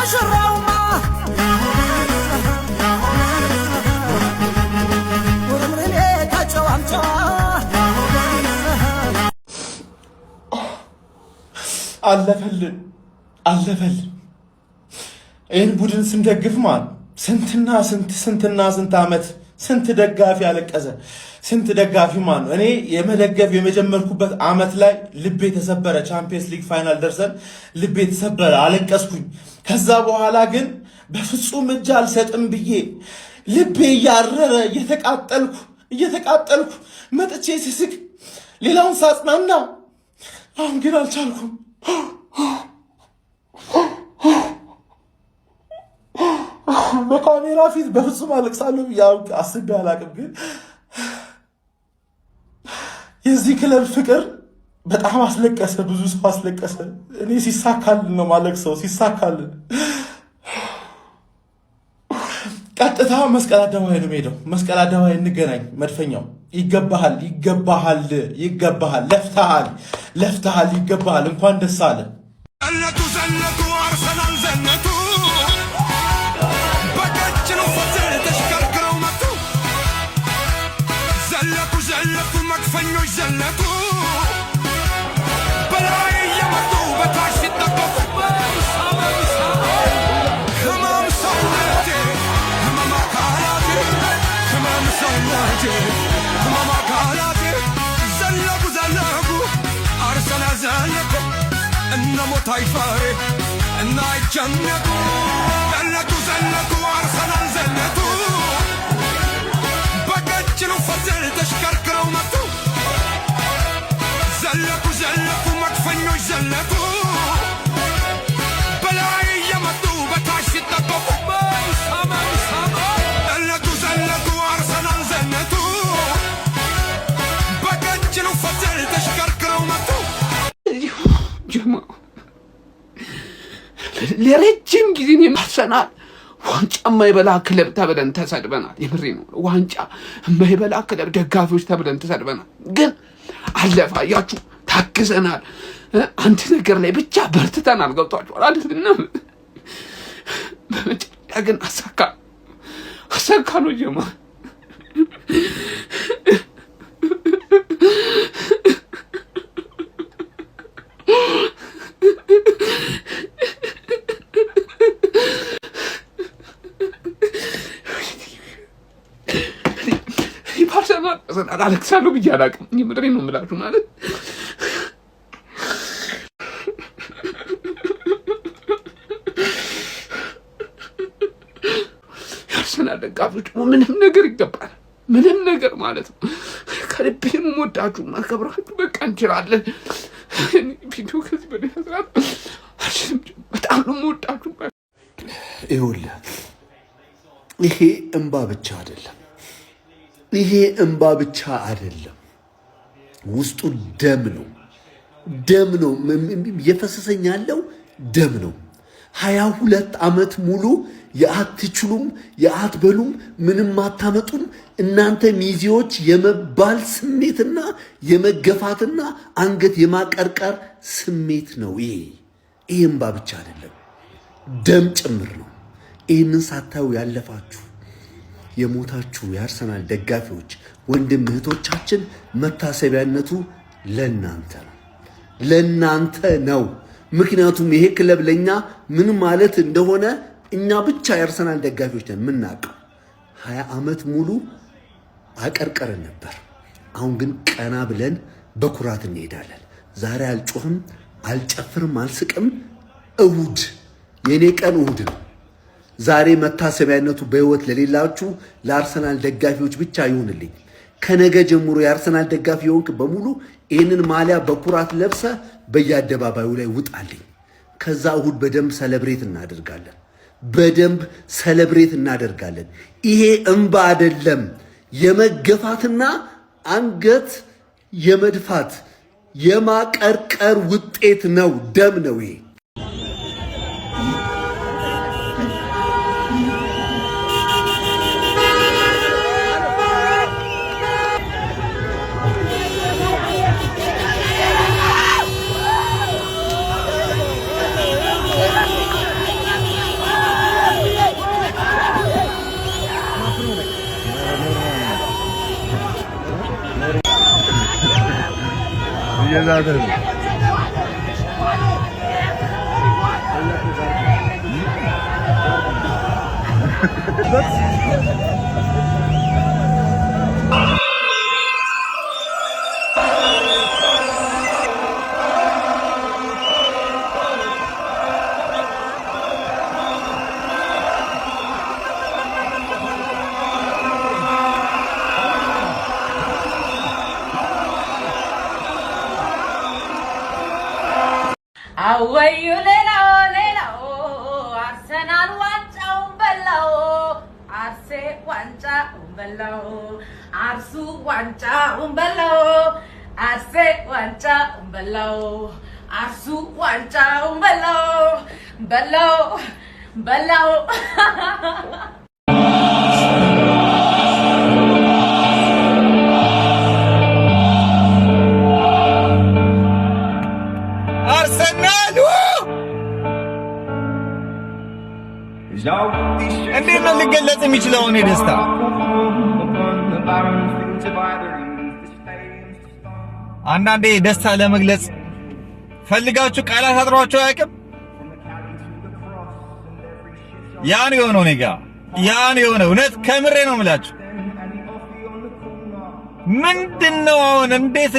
ሙሽራውማ ውርምርሜ ከጨዋም ጨዋ። አለፈልን፣ አለፈልን። ይህን ቡድን ስንደግፍ ማለት ስንትና ስንት፣ ስንትና ስንት ዓመት፣ ስንት ደጋፊ አለቀሰ። ስንት ደጋፊ ማለት ነው። እኔ የመደገፍ የመጀመርኩበት ዓመት ላይ ልቤ ተሰበረ። Champions League final ደርሰን ልቤ ተሰበረ፣ አለቀስኩኝ። ከዛ በኋላ ግን በፍጹም እጅ አልሰጥም ብዬ ልቤ እያረረ እየተቃጠልኩ እየተቃጠልኩ መጥቼ ስስቅ፣ ሌላውን ሳጽናና፣ አሁን ግን አልቻልኩም። በካሜራ ፊት በፍጹም አለቅሳለሁ ብዬ አስቤ አላቅም። ግን የዚህ ክለብ ፍቅር በጣም አስለቀሰ፣ ብዙ ሰው አስለቀሰ። እኔ ሲሳካልን ነው ማለቅሰው፣ ሲሳካልን። ቀጥታ መስቀል አደባባይ ነው የምሄደው። መስቀል አደባባይ እንገናኝ። መድፈኛው ይገባሃል፣ ይገባሃል፣ ይገባሃል። ለፍተሃል፣ ለፍተሃል፣ ይገባሃል። እንኳን ደስ አለ። ዘለቁ ዘለቁ፣ አርሰናል ዘነጡ፣ በቀጭኑ ፈትል ተሽከርክረው መጡ። ዘለቁ ዘለቁ፣ መድፈኞች ዘለቁ፣ በላይ እየመጡ በታች ሲጠበቁ። ህመም ሰውነቴ፣ ህመም አካላቴ፣ ህመም ሰውነቴ፣ ህመም አካላቴ። ዘለቁ ዘለቁ፣ አርሰናል ዘለቁ፣ እነ ሞት አይፈሬ እና አይጨነቁ። ዘለቁ ዘለቁ፣ አርሰናል ዘለቁ፣ በቀጭኑ ፈትል ተሽከርክረው መጡ። ዘለቁ ዘለቁ፣ መድፈኞች ዘለቁ፣ በላይ እየመጡ በታች ሲጠበቁ። ዘለቁ ዘለቁ፣ አርሰናል ዘነጡ፣ በቀጭኑ ፈትል ተሽከርክረው መጡ። ጀማ፣ ለረጅም ጊዜ አርሰናል ዋንጫ የማይበላ ክለብ ተብለን ተሰድበናል። የምሬ ነው። ዋንጫ የማይበላ ክለብ ደጋፊዎች ተብለን ተሰድበናል። ግን አለፈ። አያችሁ፣ ታግዘናል። አንድ ነገር ላይ ብቻ በርትተናል። ገብቷችኋል አይደል? በመጨረሻ ግን አሳካ አሳካ ነው ጀማ። አለቅሳለሁ ብዬ አላውቅም። የምሬን ነው የምላችሁ ማለት የአርሰናል ደጋፊዎች ደግሞ ምንም ነገር ይገባል። ምንም ነገር ማለት ነው። ከልቤ ነው የምወዳችሁ፣ ማከብራችሁ። በቃ እንችላለን። ቪዲዮ ከዚህ በላይ መስራት አልችልም። በጣም ነው የምወዳችሁ። ይኸውልህ፣ ይሄ እንባ ብቻ አይደለም። ይሄ እንባ ብቻ አይደለም። ውስጡ ደም ነው። ደም ነው እየፈሰሰኝ ያለው፣ ደም ነው። 22 ዓመት ሙሉ የአትችሉም፣ የአትበሉም፣ ምንም አታመጡም እናንተ ሚዜዎች የመባል ስሜትና የመገፋትና አንገት የማቀርቀር ስሜት ነው። ይሄ እንባ ብቻ አይደለም፣ ደም ጭምር ነው። ይህንን ሳታዩ ያለፋችሁ፣ የሞታችሁ የአርሰናል ደጋፊዎች ወንድም እህቶቻችን መታሰቢያነቱ ለናንተ ነው፣ ለናንተ ነው። ምክንያቱም ይሄ ክለብ ለእኛ ምን ማለት እንደሆነ እኛ ብቻ የአርሰናል ደጋፊዎች ነን የምናውቀው። 20 ዓመት ሙሉ አቀርቀረን ነበር። አሁን ግን ቀና ብለን በኩራት እንሄዳለን። ዛሬ አልጮህም፣ አልጨፍርም፣ አልስቅም። እሁድ የእኔ ቀን እሁድ ነው። ዛሬ መታሰቢያነቱ በሕይወት ለሌላችሁ ለአርሰናል ደጋፊዎች ብቻ ይሁንልኝ። ከነገ ጀምሮ የአርሰናል ደጋፊ የሆንክ በሙሉ ይህንን ማሊያ በኩራት ለብሰህ በየአደባባዩ ላይ ውጣልኝ። ከዛ እሁድ በደንብ celebrate እናደርጋለን። በደንብ celebrate እናደርጋለን። ይሄ እንባ አይደለም፣ የመገፋትና አንገት የመድፋት የማቀርቀር ውጤት ነው። ደም ነው ይሄ። አወዩ ሌላው ሌላው፣ አርሰናል ዋንጫውን በላው። አርሴ ዋንጫውን በላው። አርሱ ዋንጫውን በላው። አርሴ ዋንጫውን በላው። አርሱ ዋንጫውን በላው፣ በላው፣ በላው። አርሰናል እንዴት ነው ሊገለጽ የሚችለው? እኔ ደስታ አንዳንዴ ደስታ ለመግለጽ ፈልጋችሁ ቃላት አጥሯችሁ አያውቅም። ያ ነው የሆነው፣ እኔ ጋ ያ ነው የሆነው። እውነት ከምሬ ነው የምላችሁ። ምንድን ነው አሁን? እንዴት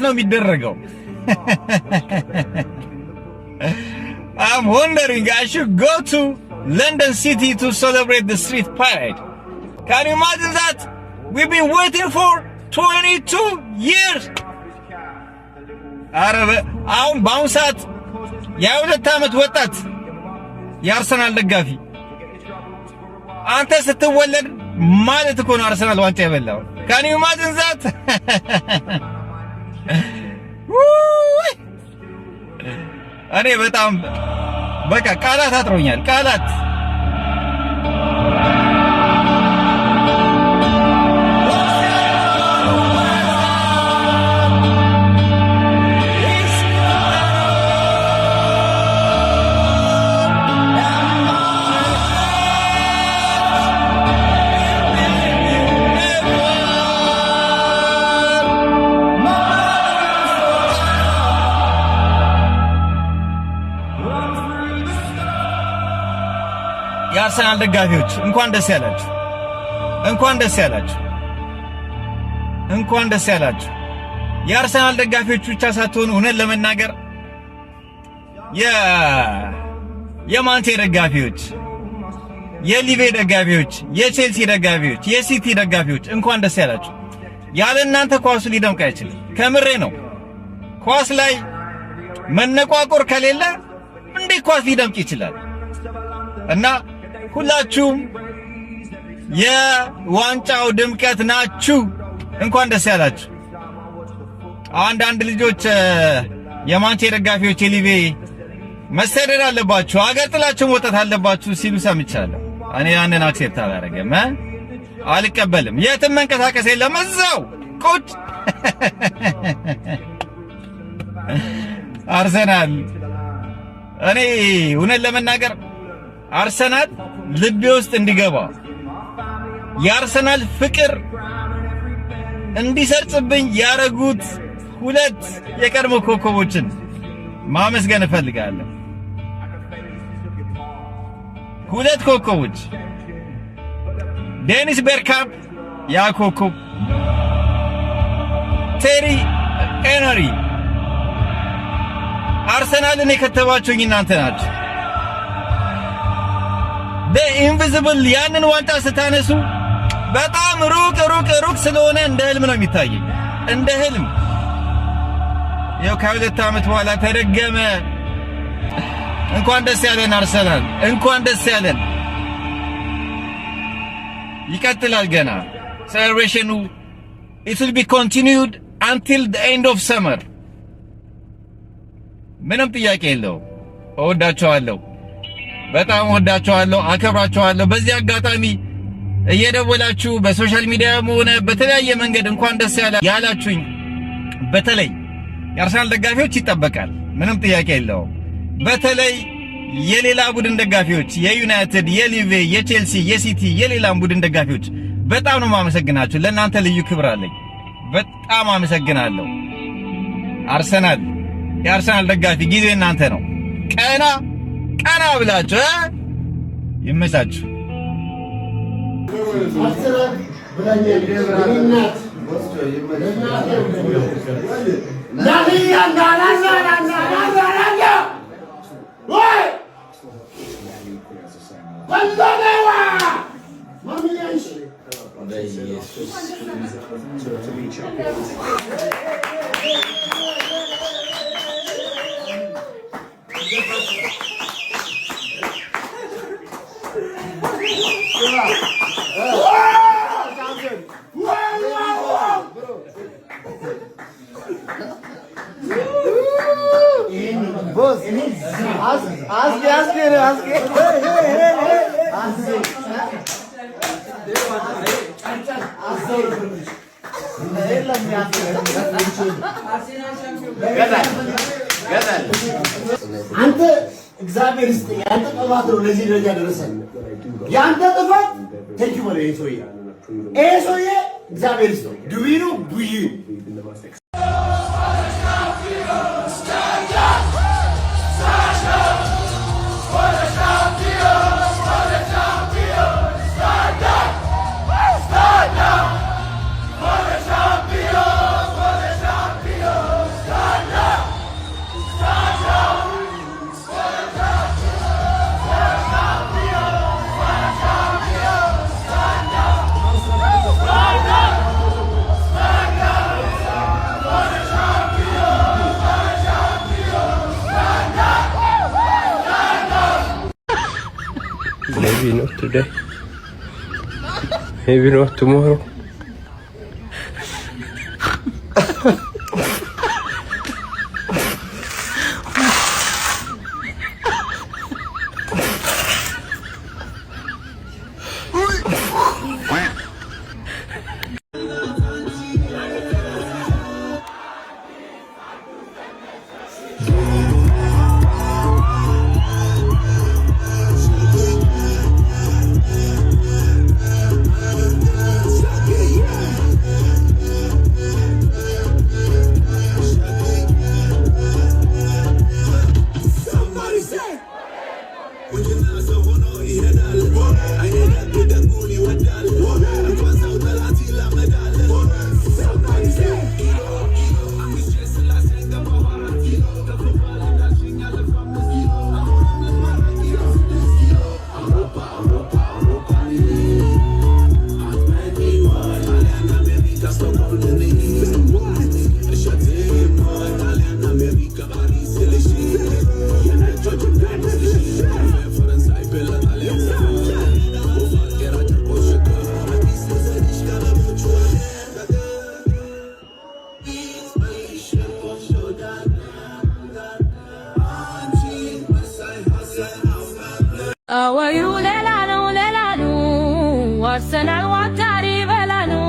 ነው የሚደረገው? I'm wondering I should go to London City to celebrate the street parade. Can you imagine that? We've been waiting for 22 years. አረ አሁን በአሁን ሰዓት የ22 ዓመት ወጣት የአርሰናል ደጋፊ፣ አንተ ስትወለድ ማለት እኮ ነው አርሰናል ዋንጫ የበላው። Can you imagine that? ውይ! እኔ በጣም በቃ ቃላት አጥሮኛል። ቃላት። የአርሰናል ደጋፊዎች እንኳን ደስ ያላችሁ፣ እንኳን ደስ ያላችሁ፣ እንኳን ደስ ያላችሁ። የአርሰናል ደጋፊዎች ብቻ ሳትሆኑ እውነት ለመናገር የማንቼ ደጋፊዎች፣ የሊቬ ደጋፊዎች፣ የቼልሲ ደጋፊዎች፣ የሲቲ ደጋፊዎች እንኳን ደስ ያላችሁ። ያለ እናንተ ኳሱ ሊደምቅ አይችልም። ከምሬ ነው። ኳስ ላይ መነቋቆር ከሌለ እንዴት ኳስ ሊደምቅ ይችላል? እና ሁላችሁም የዋንጫው ድምቀት ናችሁ። እንኳን ደስ ያላችሁ። አንዳንድ ልጆች የማንቼ ደጋፊዎች፣ የሊቬ መሰደድ አለባችሁ፣ አገር ጥላችሁ መውጣት አለባችሁ ሲሉ ሰምቻለሁ። እኔ ያንን accept አላደረገም፣ አልቀበልም። የትም መንቀሳቀስ የለም፣ እዛው ቁጭ። አርሰናል፣ እኔ እውነት ለመናገር አርሰናል ልቤ ውስጥ እንዲገባ፣ የአርሰናል ፍቅር እንዲሰርጽብኝ ያረጉት ሁለት የቀድሞ ኮከቦችን ማመስገን እፈልጋለሁ። ሁለት ኮከቦች፣ ዴኒስ ቤርካምፕ ያ ኮከብ፣ ቴሪ ሄነሪ። አርሰናልን የከተባችሁኝ እናንተ ናችሁ። Invisible ያንን ዋንጫ ስታነሱ በጣም ሩቅ ሩቅ ሩቅ ስለሆነ እንደ ህልም ነው የሚታየኝ፣ እንደ ህልም። ይኸው ከ2 ዓመት በኋላ ተደገመ። እንኳን ደስ ያለን አርሰናል፣ እንኳን ደስ ያለን። ይቀጥላል ገና celebration ኑ። It will be continued until the end of summer። ምንም ጥያቄ የለውም። እወዳችኋለሁ፣ በጣም እወዳችኋለሁ፣ አከብራችኋለሁ። በዚህ አጋጣሚ እየደወላችሁ በ social media ም ሆነ በተለያየ መንገድ እንኳን ደስ ያላችሁኝ በተለይ የአርሰናል ደጋፊዎች ይጠበቃል፣ ምንም ጥያቄ የለውም። በተለይ የሌላ ቡድን ደጋፊዎች፣ የዩናይትድ፣ የሊቬ፣ የቼልሲ፣ የሲቲ፣ የሌላም ቡድን ደጋፊዎች በጣም ነው የማመሰግናችሁ። ለእናንተ ልዩ ክብር አለኝ። በጣም አመሰግናለሁ። አርሰናል፣ የአርሰናል ደጋፊ ጊዜ እናንተ ነው። ቀና ቀና ብላችሁ ይመቻችሁ። አንተ እግዚአብሔር ይስጥ። የአንተ ጥፋት ነው ለዚህ ደረጃ ደረሰን። የአንተ ጥፋት thank you በለው። ይሄ ሰውዬ፣ ይሄ ሰውዬ እግዚአብሔር ይስጠው። ድዊኑ ቡይ። Maybe not today. Maybe not tomorrow. አወዩ ሌላ ነው፣ ሌላ ነው፣ አርሰናል ዋንጫ ሊበላ ነው።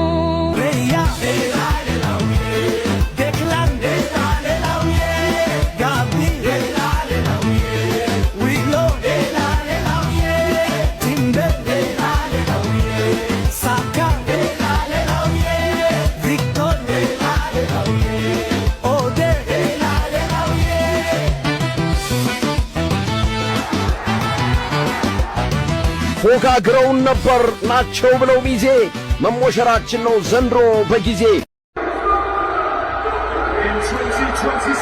ፎካግረውን ነበር ናቸው ብለው ሚዜ፣ መሞሸራችን ነው ዘንድሮ በጊዜ። In 2026.